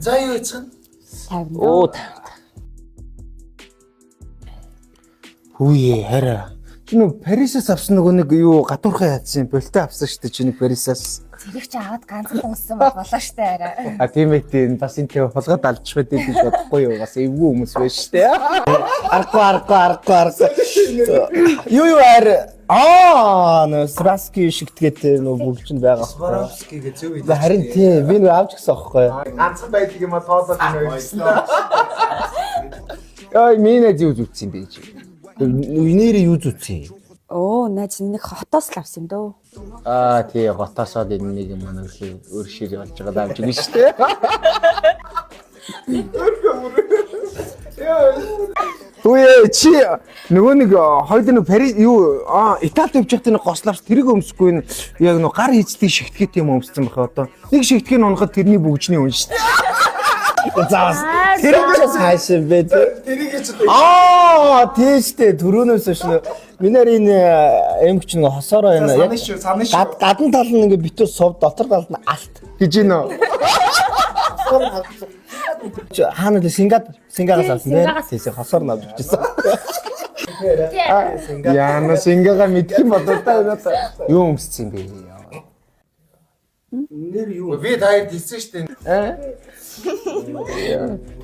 За юу яцхан? 50. Оо 50. Хүүе хараа. Чи нөө Парисаас авсан нөгөө нэг юу гадуурхай ядсан болтой авсан шүү дээ чи нэг Парисаас. Зэрэг чи аваад ганцхан өмссөн бол болоо штэ арай. А тийм ээ тийм бас энэ тэг хулгайд алдчих байд гэж бодохгүй юу бас эвгүй хүмүүс байж штэ. Аргагүй аргагүй аргагүй аргагүй. Юу юу арай аа нөө Сваски шигтгээд нөө бүгд байгаа. Сваровски гэж зөв Харин тий би нөө авч гисэн аахгүй юу? Ганцхан байдаг юм а тоолоод нөө гэсэн. Ой миний найз юу зүтсэн юм бэ чи? Нэрээ юу зүтсэн юм? Оо найз нэг хотоос л авсан юм дөө. Аа тий готоосоо энэ нэг юм өнөрхий өөр шир болж байгаа даа гэж шүү дээ. Үе чи нөгөө нэг хоёул нэг Парис юу аа Италид явж байхдаа нэг гославч тэрийг өмсөхгүй нь яг нөгөө гар хийцлийг шигтгэх юм өмссөн байх одоо. Нэг шигтгэх нь унахад тэрний бүгжний үн шүү дээ. За бас тэр ч бас хайшин бэ тий. Тэрийг ч Аа тий штэ түрүүнээс хойш нөө минаар энэ эмгч нэг хосоороо энэ яг Санаа шүү, санаа шүү. гадна тал нь ингээ битүү сувд дотор тал нь алт. гэж гинөө. Чи хаана л Сингад Сингагаас авсан тий. Сингагаас. Тийс хосоор нь авч ирсэн. Яна Сингага мэдх юм болоо та энэ одоо. Юу өмссөн юм бэ? Нэр юу? Би та хоёрт хэлсэн шүү дээ.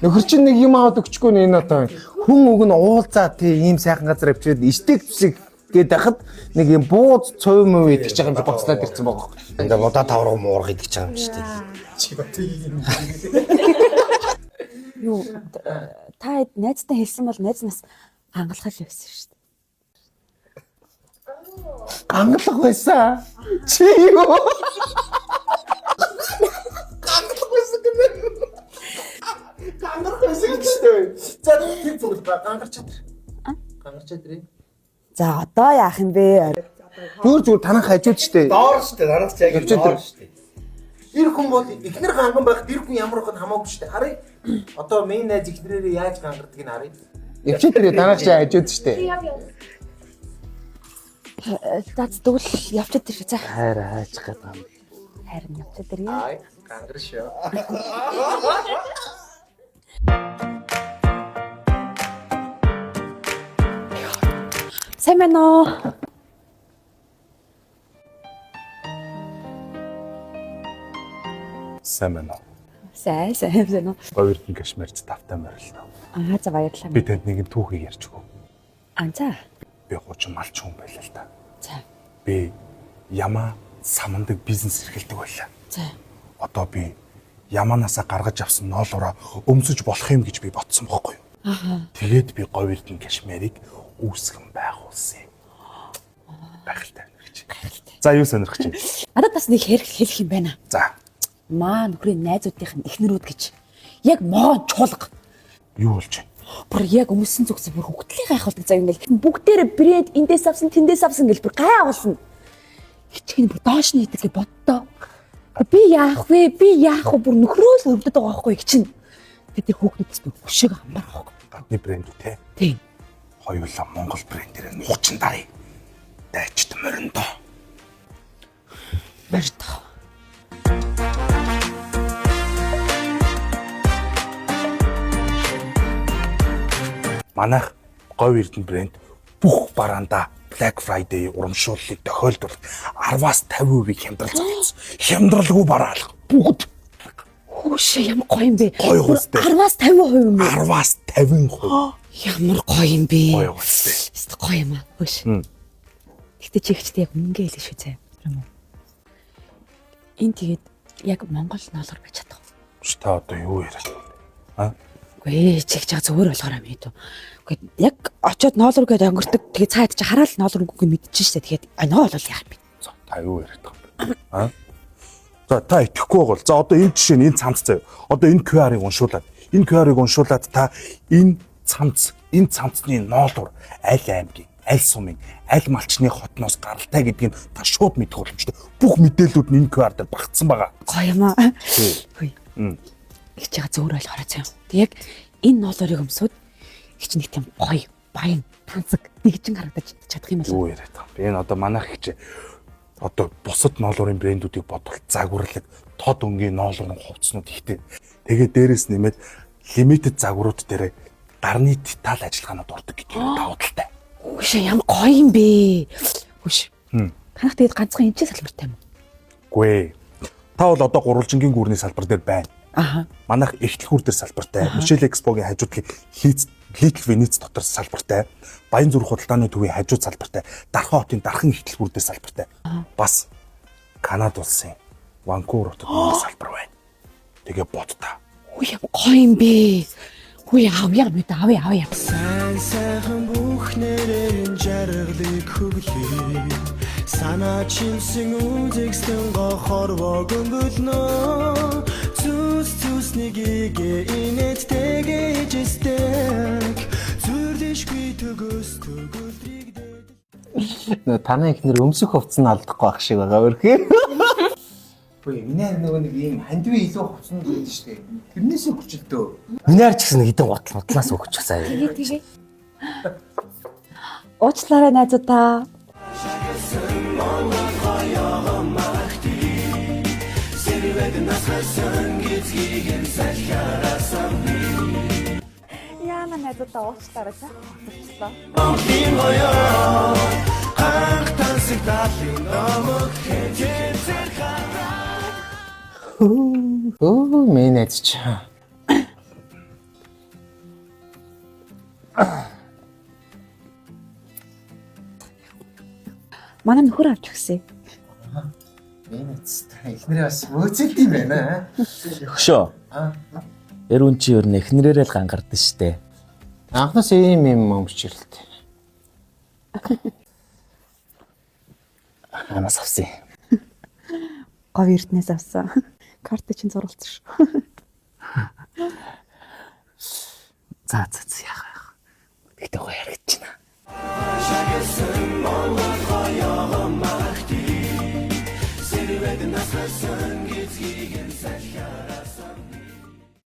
Нөхөр чинь нэг юм аваад өгчихгүй нэ энэ одоо хүн үг нь уулзаа тий ийм сайхан газар авчираад ишдэг зүсэг гээд байхад нэг юм бууз цуй муу идэж байгаа юм чи гоцлаад ирсэн байгаа хөө. Ингээ будаа тавраг муурга идэж байгаа юм шүү дээ. Юу та хэд найзтай хэлсэн бол найз нас гангалах л байсан шүү дээ. Гангалах байсан. Чи юу? Гангалах байсан гэнэ. Гангарах байсан гэж шүү дээ. За тэр зүгэл ба гангарч чадэр. Гангарч чадэр. За одоо яах юм бэ? Зүгээр зүгээр танах хажууд шүү дээ. Доор шүү дээ. Дараач яг Явж доор шүү дээ. Эр хүн бол эхнэр ганган байх тэр хүн ямар хүн хамаагүй шүү дээ. Харъя. Одоо миний найз эхнэрээрээ яаж гангардгийг нь харъя. Явчих тэр танах чи хажууд шүү дээ. За тэгвэл явчихад тэр за. Хайр хайчих гээд байгаа юм. Харин явчихад тэр. Ай, гангар шүү. Сайн байна уу? Сайн байна уу? Сайн сайн сайн уу? Говь Эрдэнэ Кашмирт тавтай морилно. Аа за баярлалаа. Би танд нэгэн түүхийг ярьж өгөө. Аа за. Би хуучин малч хүн байлаа л та. За. Би ямаа самандаг бизнес эрхэлдэг байлаа. За. Одоо би ямаанаасаа гаргаж авсан ноолуураа өмсөж болох юм гэж би бодсон бохгүй юу? Аа. Тэгээд би Говь Эрдэнэ Кашмирыг үүсгэн байгуулсан юм. Гайхалтай өнөрч. За юу сонирхож байна? Надад бас нэг хэрэг хэлэх юм байна. За Маа нөхрийн найзуудынх нь эхнэрүүд гэж. Яг могоон чуулга. юу болж байна? Бүр яг өмссөн зүгс бүр хөвгтлийн гайхалдаг заяа ингээл бүгдээрээ брэнд эндээс авсан тэндээс авсан гэл бүр гай агуулна. Хичээх нь бүр доош нь идэг гэж боддоо. Би яах вэ? Би яах вэ? Бүр нөхрөө л өвдөд байгаа байхгүй чинь. Тэд тэр хүүхнүүдээс бүр хөшөөг амбар байхгүй. Гадны брэнд үү те? Тийм. Хоёулаа Монгол брэндээр нухчин даръя. Дайчд мориндоо. Морьдоо. Манайх Говь Эрдэнэ брэнд бүх бараандаа Black Friday урамшууллыг тохиолдвол 10-аас 50% хямдрал зарласан. Хямдралгүй бараа алга. Бүгд Хүүшээ ямар гоё юм бэ? Гоё Бүр үстэй. 10-аас 50% юм уу? 10-аас 50%. Ямар гоё юм бэ? Гоё үстэй. Өстө гоё юм аа. Хөөш. Гэтэ чи ихчтэй яг үнэнгээ хэлээ шүү заяа. Тийм үү? Энэ тэгээд яг Монгол ноолоор байж чадах. Ш та одоо юу яриад байна? А? Үгүй ээ, чи их жаа зүгээр болохоор юм ээ. Үгүй яг очиод ноолор гэдээ өнгөртөг. Тэгээд цаад чи хараад ноолор өнгөг нь мэдчихэн штэ. Тэгээд а ноол бол яах юм бэ? За та юу яриад байгаа юм бэ? А? За та итгэхгүй бол за одоо энэ жишээ нь энэ цамц заяа. Одоо энэ QR-ыг уншуулад энэ QR-ыг уншуулад та энэ цамц энэ цамцны ноолуур аль аймгийн аль сумын аль малчны хотноос гаралтай гэдгийг та шууд мэдэх боломжтой. Бүх мэдээллүүд нь энэ QR дээр багтсан байгаа. Гоё юм аа. Хөөе. Их жаа зүгээр ойлгоорой заяа. Тэг яг энэ ноолорыг өмсөд их чи нэг тийм гоё, баян, тансаг дэгжин харагдаж чадах юм болов. Юу яриад байгаа юм бэ? Энэ одоо манайх их чи одоо бусад ноолуурын брэндүүдийг бодвол загварлаг, Тод өнгийн ноолуурын хувцснууд ихтэй. Тэгээ дээрэс нэмээд limited загварууд дээр дарны деталь ажиллагаанууд ордог гэдэг нь давуу талтай. Үгүй ямар гоё юм бэ. Үгүй. Танах тэгээд ганцхан энэ ч салбартай юм уу? Гүй. Та бол одоо гурвалжингийн гүрний салбар дээр байна. Аха. Манайх эхлэхүүр дээр салбартай. Мишель Экспогийн хажуудлын Хийц Little Venice дотор салбартай. Баян зүрх худалдааны төвийн хажууд салбартай. Дархан хотын дархан эхлэхүүр дээр салбартай. Бас Канада улсын Ванкувер хотод нэг салбар байна. Тэгээ бод та. Үгүй ямар гоё юм бэ. Үгүй авъя мэдээ авъя авъя. Сайн сайхан бүхнээрээ жаргалыг хөглөе. Санаа чимсэн үзэгсэн гохор вогөн бөлнө. Зүс зүс нэгийг инээдтэйгээ ижисдэг. Зүрлэшгүй төгөөс төгөлдрийг дэд. Нөө танай ихнэр өмсөх хувцас нь алдахгүй байх шиг байгаа өрхөө. Үгүй миний нөгөө нэг ийм хандви илүү хувцсанд байдаг шүү дээ. Тэрнээс өгчлөлтөө. Миний арч гэсэн хэдэн гутал мутлаас өгч сая. Тэгээ тэгээ. Уучлаарай найзуудаа. Яна найзуудаа уучлаарай за. Хоцорчлоо. Монголын гоёо ганх тансаг талын номог хэзээ хараа. Өө миний найз чи. Манай нөхөр авч өгсөн. Миний найз та ихнэрээ бас мөөцөлт юм байна. Хөшөө. Эрүүн чи ер нь эхнэрээрээ л гангардаг штэ. Анхнаас ийм юм өмсчилт. Хаанаас авсан юм? Говь эрднээс авсан. Карт чинь зурулсан шүү. За за за яах яах. Тэгтээ гоё харагдчихна. Сэрвэд нас хасан гизгийг салхиарасан.